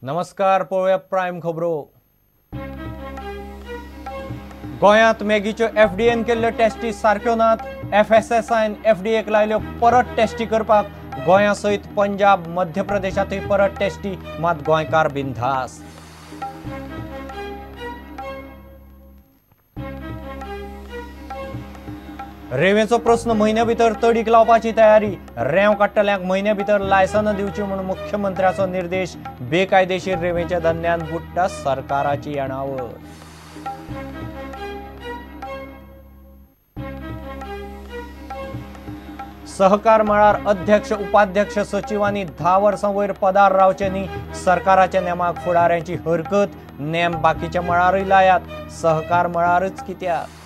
नमस्कार, पळोवया प्रायम खबरो. गोंयांत मॅगीच्यो एफडीएन केल्ल्यो टेस्टी सारक्यो नात. एफएसएसआयन एफडीएक लायल्यो परत टेस्टी करपाक. गोंया सयत पंजाब, मध्य प्रदेशांतूय परत टेस्टी, मात गोंयकार बिनधास. रेंवेचो प्रस्न म्हयन्या भितर तडीक लावपाची तयारी. रेंव काडटल्यांक म्हयन्या भितर लायसनां दिवची म्हूण मुख्यमंत्र्याचो निर्देश. बेकायदेशीर रेंवेच्या धंद्यान बुडटा सरकाराची येणावळ. सहकार मळार अध्यक्ष, उपाध्यक्ष, सचिवांनी 10 वर्सां वयर पदार रावचे न्ही. सरकाराच्या नेमाक फुडाऱ्यांची हरकत. नेम बाकीच्या मळारूय लायात, सहकार मळारच कित्याक?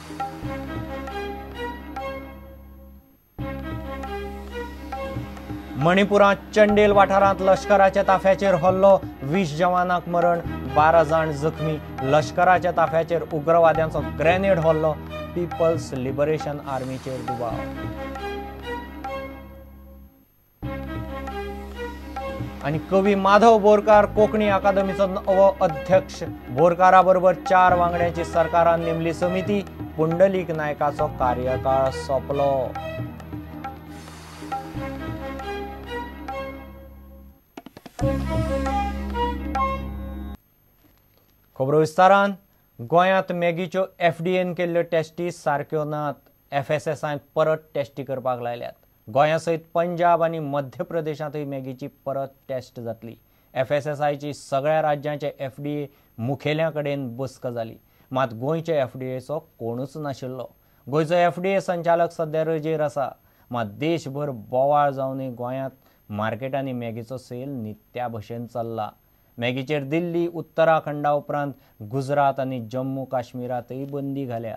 मणिपुरांत चंडेल वाठारांत लश्कराच्या ताफ्याचेर हल्लो. 20 जवानांक मरण, 12 जाण जखमी. लश्कराच्या ताफ्याचेर उग्रवाद्यांचो ग्रेनेड हल्लो. पीपल्स लिबरेशन आर्मीचेर दुबाव. आनी कवी माधव बोरकार कोंकणी अकादमीचो नवो अध्यक्ष. बोरकारा बरोबर 4 वांगड्यांची सरकारान नेमली समिती. पुंडलीक नायकाचो कार्यकाळ सोंपलो. खबरो विस्तारान. गोंयांत मॅगीच्यो एफडीएन केल्ल्यो टेस्टी सारक्यो नात. एफएसएसआयन परत टेस्टी करपाक लायल्यात. गोंया सयत पंजाब आनी मध्य प्रदेशांतूय मॅगीची परत टेस्ट जातली. एफएसएसआयची सगळ्या राज्यांचे एफडीए मुखेल्यां कडेन बसका जाली, मात गोंयच्या एफडीएचो कोणूच नाशिल्लो. गोंयचो एफडीए संचालक सद्या रजेर आसा, मात देशभर बोवाळ जावनूय गोंयांत मार्केटांनी मॅगीचो सेल नित्या भशेन चल्ला. मॅगीचेर दिल्ली, उत्तराखंडा उपरांत गुजरात आनी जम्मू काश्मीरांतय बंदी घाल्या.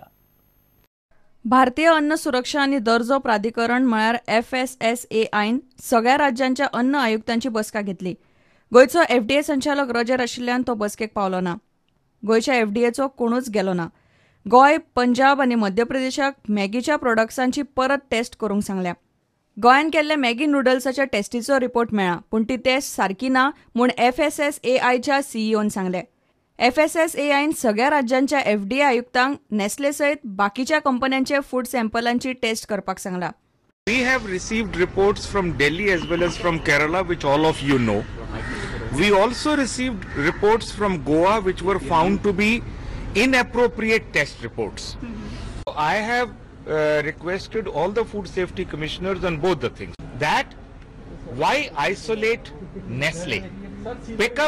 भारतीय अन्न सुरक्षा आनी दर्जो प्राधिकरण म्हळ्यार एफएसएसएआयन सगळ्या राज्यांच्या अन्न आयुक्तांची बसका घेतली. गोंयचो एफडीए संचालक रजेर आशिल्ल्यान तो बसकेक पावलो ना. गोंयच्या एफडीएचो कोणूच गेलो ना. गोंय, पंजाब आनी मध्य प्रदेशाक मॅगीच्या प्रोडक्ट्सांची परत टेस्ट करूंक सांगल्या. गोंयान केल्ल्या मॅगी नुडल्साच्या टेस्टीचो रिपोर्ट मेळ्ळा, पूण ती टेस्ट सारकी ना म्हूण एफएसएसएआयच्या सीईओन सांगलें. एफएसएसएआयन सगळ्या राज्यांच्या एफडीए आयुक्तांक नेस्ले सयत बाकीच्या कंपन्यांचे फूड सॅम्पलांची टेस्ट करपाक सांगला. We have received reports from Delhi as well as from Kerala, which all of you know. We also received reports from Goa, which were found to be inappropriate test reports. I have requested all the food safety commissioners on both the things. That why isolate Nestle? Pick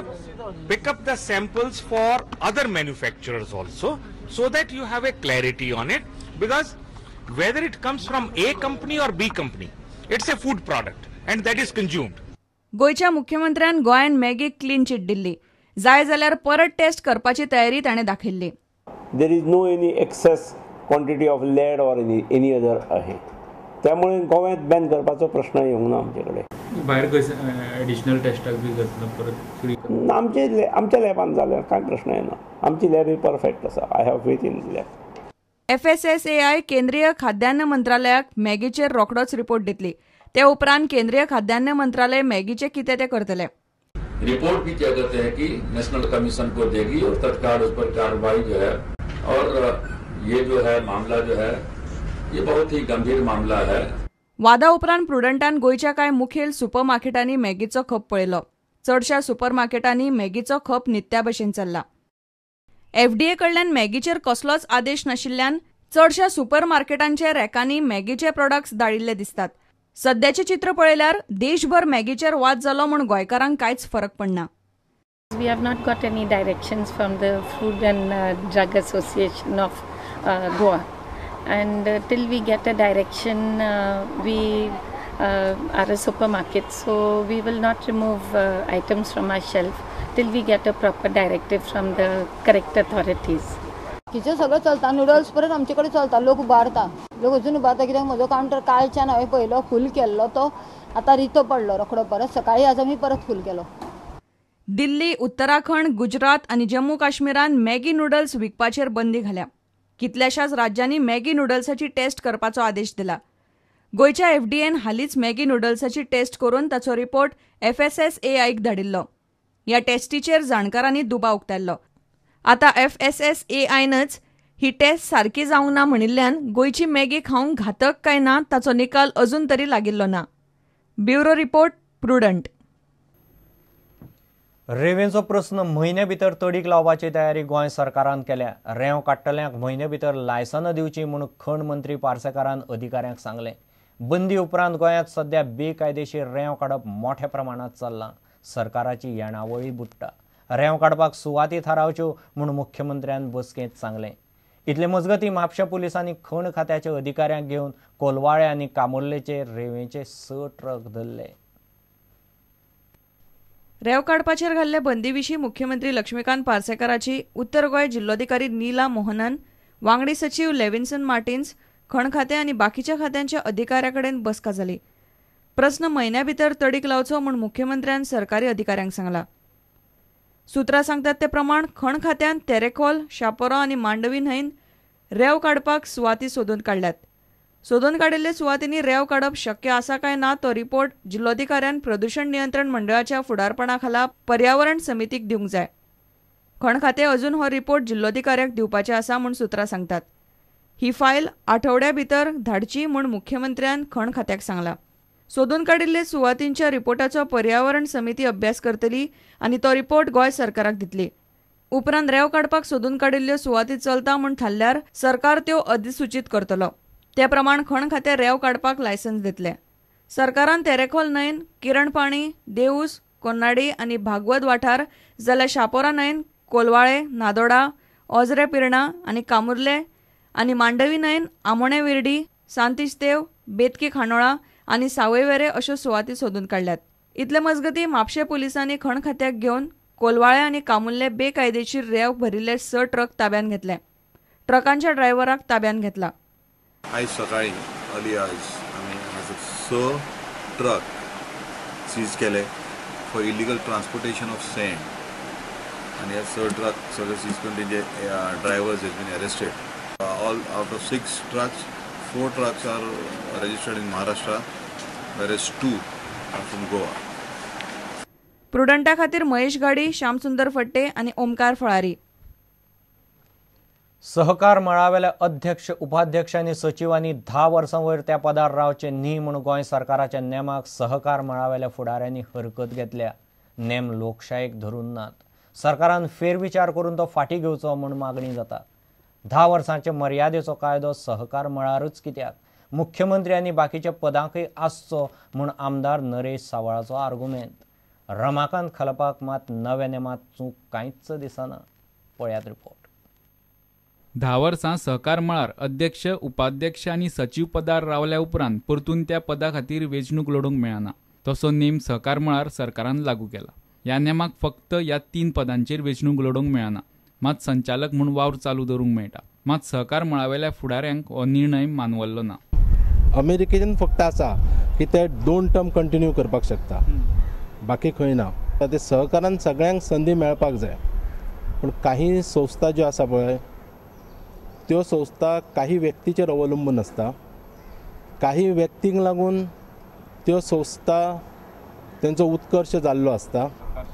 up the samples for other manufacturers also, so that you have a clarity on it, because whether it comes from A company or B company, it's a food product and that is consumed. गोंयच्या मुख्यमंत्र्यान गोंयान magic clean chit दिल्ली. जाय जाल्यार परत taste करपाची तयारी ताणें दाखयल्ली. There is no any excess quantity of lead or any other आहे, त्यामुळे गोव्यात बॅन करपाचो प्रश्न येवंक ना आमचे कडेन. भायर एडिशनल टेस्टाक बी जातलो परत? आमचे आमच्या लॅबान जाल्यार कांय प्रश्न येना. आमची लॅब ही परफेक्ट आसा. I have faith in lab. FSSAI केंद्रीय खाद्यान्न मंत्रालयाक मॅगीचेर रोखडोच रिपोर्ट दितली. ते उपरांत केंद्रीय खाद्यान्न मंत्रालय मॅगीचे कितें ते करतले. रिपोर्ट भी क्या कहते हैं कि नेशनल कमीशन को देगी और तत्काल उस पर कार्रवाई जो है, और ये जो है मामला जो है ये बहुत ही गंभीर मामला है. वादा उपरांत प्रुडंटान गोंयच्या कांय मुखेल सुपर मार्केटांनी मॅगीचो खप पळयलो. चडशा सुपर मार्केटांनी मॅगीचो खप नित्या भशेन चल्ला. एफडीए कडल्यान मॅगीचेर कसलोच आदेश नाशिल्ल्यान चडशा सुपर मार्केटांच्या रॅकांनी मॅगीचे प्रोडक्ट्स दाळिल्ले दिसतात. सद्याचें चित्र पळयल्यार देशभर मॅगीचेर वाद जालो म्हूण गोंयकारांक कांयच फरक पडना. We have not got any directions from the Food and Drug Association of Goa, and till we get a direction, we are a supermarket, so we will not remove items from our shelf till we get a proper directive from the correct authorities. Kitchen सगळं चलता, noodles परत आमचे कडेन चलता, लोक उबारता, लोक अजून उबारता कित्याक म्हजो कावंटर कालच्यान हांवें पळयलो फूल केल्लो, तो आतां रितो पडलो रोखडो, परत सकाळी आज आमी परत फूल केलो. दिल्ली, उत्तराखंड, गुजरात आनी जम्मू काश्मीरान मॅगी नुडल्स विकपाचेर बंदी घाल्या. कितल्याशाच राज्यांनी मॅगी नुडल्साची टेस्ट करपाचो आदेश दिला. गोंयच्या एफडीएन हालींच मॅगी नुडल्साची टेस्ट करून ताचो रिपोर्ट एफएसएसएआयक धाडिल्लो. ह्या टेस्टीचेर जाणकारांनी दुबाव उक्तायल्लो. आतां एफएसएसएआयनच ही टेस्ट सारकी जावंक ना म्हणिल्ल्यान गोंयची मॅगी खावंक घातक काय ना ताचो निकाल अजून तरी लागिल्लो ना. Bureau report, Prudent. रेंवेचो प्रस्न म्हयन्या भितर तडीक लावपाची तयारी गोंय सरकारान केल्या. रेंव काडटल्यांक म्हयन्या भितर लायसनां दिवची म्हूण खण मंत्री पार्सेकारान अधिकाऱ्यांक सांगलें. बंदी उपरांत गोंयांत सध्या बेकायदेशीर रेंव काडप मोठ्या प्रमाणांत चल्लां. सरकाराची येणावळी बुडटा. रेंव काडपाक सुवाती थारावच्यो म्हूण मुख्यमंत्र्यान बसकेंत सांगलें. इतले मजगतीं म्हापशा पुलिसांनी खण खात्याच्या अधिकाऱ्यांक घेवन कोलवाळे आनी कामुर्लेचे रेंवेचे 6 ट्रक धरले. रेंव काडपाचेर घाल्ले बंदी विशीं मुख्यमंत्री लक्ष्मीकांत पार्सेकाराची उत्तर गोंय जिल्लोधिकारी नीला मोहनन, वांगडी सचीव लेविन्सन मार्टिन्स, खण खातें आनी बाकीच्या खात्यांच्या अधिकाऱ्यां कडेन बसका जाली. प्रस्न म्हयन्या भितर तडीक लावचो म्हूण मुख्यमंत्र्यान सरकारी अधिकाऱ्यांक सांगला. सूत्रां सांगतात ते प्रमाण खण खात्यान तेरेखोल, शापोरा आनी मांडवी न्हंयन रेंव काडपाक सुवाती सोदून काडल्यात. सोदून काडिल्ले सुवातींनी रेंव काडप शक्य आसा काय ना तो रिपोर्ट जिल्लोधिकाऱ्यान प्रदूषण नियंत्रण मंडळाच्या फुडारपणा खाला पर्यावरण समितीक दिवंक जाय. खण खातें अजून हो रिपोर्ट जिल्लोधिकाऱ्याक दिवपाचें आसा म्हूण सूत्रां सांगतात. ही फायल आठवड्या भितर धाडची म्हूण मुख्यमंत्र्यान खण खात्याक सांगला. सोदून काडिल्ले सुवातींच्या रिपोर्टाचो पर्यावरण समिती अभ्यास करतली आनी तो रिपोर्ट गोंय सरकाराक दितली. उपरांत रेंव काडपाक सोदून काडिल्ल्यो सुवाती चलता म्हूण थारल्यार सरकार त्यो अधिसूचीत करतलो. ते प्रमाण खण खातें रेंव काडपाक लायसन्स दितले. सरकारान तेरेखोल न्हंयन किरणपाणी, देऊस, कोन्नाडी आनी भागवत वाठार जाल्यार शापोरा न्हंयन कोलवाळे, नादोडा, ओजरे पिर्णा आनी कामुर्ले आनी मांडवी न्हंयन आमोणे विर्डी, सांतिश्तेव, बेतकी खांडोळा आनी सावयवेरे अश्यो सुवाती सोदून काडल्यात. इतले मजगतीं म्हापशें पुलिसांनी खण खात्याक घेवन कोलवाळे आनी कामुर्ले बेकायदेशीर रेंव भरिल्ले 6 ट्रक ताब्यांत घेतले. ट्रकांच्या ड्रायव्हराक ताब्यांत घेतला. आयज सकाळी अर्ली आज आमी हांगासर 6 ट्रक सीज केले for illegal transportation of sand आनी ह्या 6 ट्रक सगळे सीज करून तेंचे drivers has been arrested. All out of 6 trucks, 4 trucks are registered in Maharashtra, whereas 2 are from Goa. प्रुडंटा खातीर महेश गाडी, श्यामसुंदर फट्टे आनी ओमकार फळारी. सहकार मळावेल्या अध्यक्ष, उपाध्यक्ष आनी सचिवांनी 10 वर्सां वयर त्या पदार रावचे न्ही म्हूण गोंय सरकाराच्या नेमाक सहकार मळावेल्या फुडाऱ्यांनी हरकत घेतल्या. नेम लोकशायेक धरून नात. सरकारान फेरविचार करून तो फाटीं घेवचो म्हूण मागणी जाता. 10 वर्सांचे मर्यादेचो कायदो सहकार मळारूच कित्याक, मुख्यमंत्री आनी बाकीच्या पदांकय आसचो म्हूण आमदार नरेश सावळाचो आर्गुमेंत. रमाकांत खलपाक मात नव्या नेमांत चूक कांयच दिसना. पळयात रिपोर्ट. 10 वर्सां सहकार मळार अध्यक्ष, उपाध्यक्ष आनी सचीव पदार रावल्या उपरांत परतून त्या पदा खातीर वेंचणूक लडोवंक मेळना तसो नेम सहकार मळार सरकारान लागू केला. ह्या नेमाक फक्त ह्या 3 पदांचेर वेंचणूक लडोवंक मेळना, मात संचालक म्हूण वावर चालू दवरूंक मेळटा. मात सहकार मळावेल्या फुडाऱ्यांक हो निर्णय मानवल्लो ना. अमेरिकेन फक्त आसा की ते 2 टर्म कंटिन्यू करपाक शकता, बाकी खंय ना. ते सहकारान सगळ्यांक संदी मेळपाक जाय, पूण काही संस्था ज्यो आसा पळय त्यो संस्था काही व्यक्तीचेर अवलंबून आसता. काही व्यक्तींक लागून त्यो संस्था तेंचो उत्कर्श जाल्लो आसता.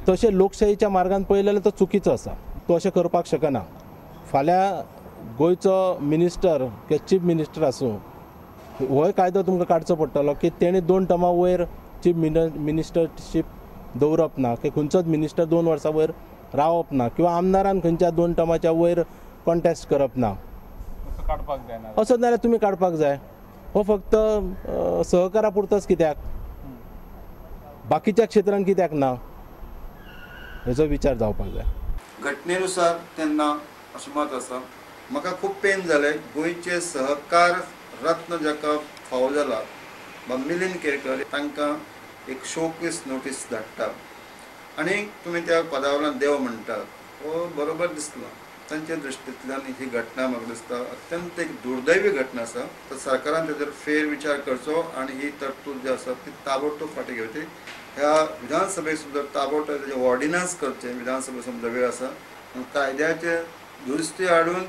तशें लोकशाहीच्या मार्गान पळयलें जाल्यार तो चुकीचो आसा. तो अशें करपाक शकना. फाल्यां गोंयचो मिनिस्टर किंवा चीफ मिनिस्टर आसूं, होय कायदो तुमकां काडचो पडटलो की तेणें 2 टर्मा वयर चीफ मिनिस्टरशीप दवरप ना, की खंयचोच मिनिस्टर 2 वर्सां वयर रावप ना, किंवा आमदारान खंयच्या 2 टर्माच्या वयर कॉन्टेस्ट करप ना. असो जाल्यार तुमी काडपाक जाय. हो फक्त सहकारा पुरतोच कित्याक, बाकीच्या क्षेत्रान कित्याक ना, हेचो विचार जावपाक जाय. घटनेनुसार तेन्ना अशें मत आसा. म्हाका खूब पेन जालें गोंयचे सहकार रत्न जाका फावो जाला मिलिंद केरकर तांकां एक शोकेस नोटीस धाडटा आनी तुमी त्या पदा वयल्यान देव म्हणटा, हो बरोबर दिसना. तांच्या दृश्टींतल्यान ही घटना म्हाका दिसता अत्यंत एक दुर्दैवी घटना आसा. तर सरकारान ताचेर फेरविचार करचो आनी ही तरतूद जी आसा ती ताबडतोब फाटीं घेवची. ह्या विधानसभेक सुद्दां ताबडतोब ताचें ऑर्डिनन्स करचें. विधानसभे समजा वेळ आसा, कायद्याचे दुरुस्ती हाडून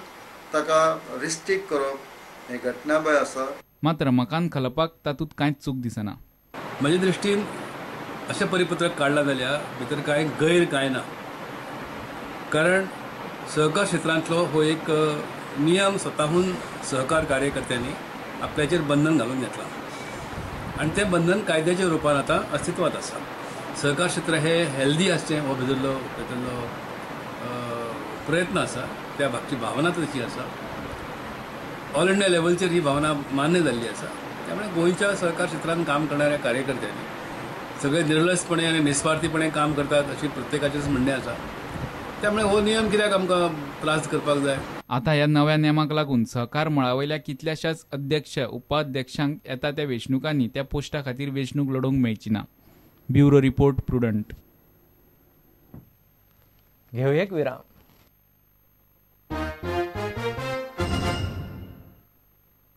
ताका रिस्ट्रिक्ट करप ही घटनाबाय आसा. मात रमाकांत खलपाक तातूंत कांयच चूक दिसना. म्हज्या दृश्टीन अशें परिपत्रक काडलां जाल्यार भितर कांय गैर कांय ना, कारण सहकार क्षेत्रांतलो हो एक नियम स्वताहून सहकार कार्यकर्त्यांनी आपल्याचेर बंधन घालून घेतलां आनी तें बंधन कायद्याच्या रुपान आतां अस्तित्वांत आसा. सहकार क्षेत्र हे हेल्दी आसचें हो भितरलो प्रयत्न आसा, त्या भागची भावना तशी आसा. ऑल इंडिया लेवलचेर ही भावना मान्य जाल्ली आसा. त्यामुळे गोंयच्या सहकार क्षेत्रांत काम करणाऱ्या कार्यकर्त्यांनी सगळे निर्लसपणे आनी निस्वार्थीपणे काम करतात अशी प्रत्येकाचेच म्हणणें आसा. त्यामुळे हो नियम कित्याक आमकां त्रास करपाक जाय? आतां ह्या नव्या नेमाक लागून सहकार मळा वयल्या कितल्याशाच अध्यक्ष उपाध्यक्षांक येता त्या वेंचणुकांनी त्या पोस्टा खातीर वेंचणूक लडोवंक मेळची ना. Bureau report, Prudent. घेवया एक विराम.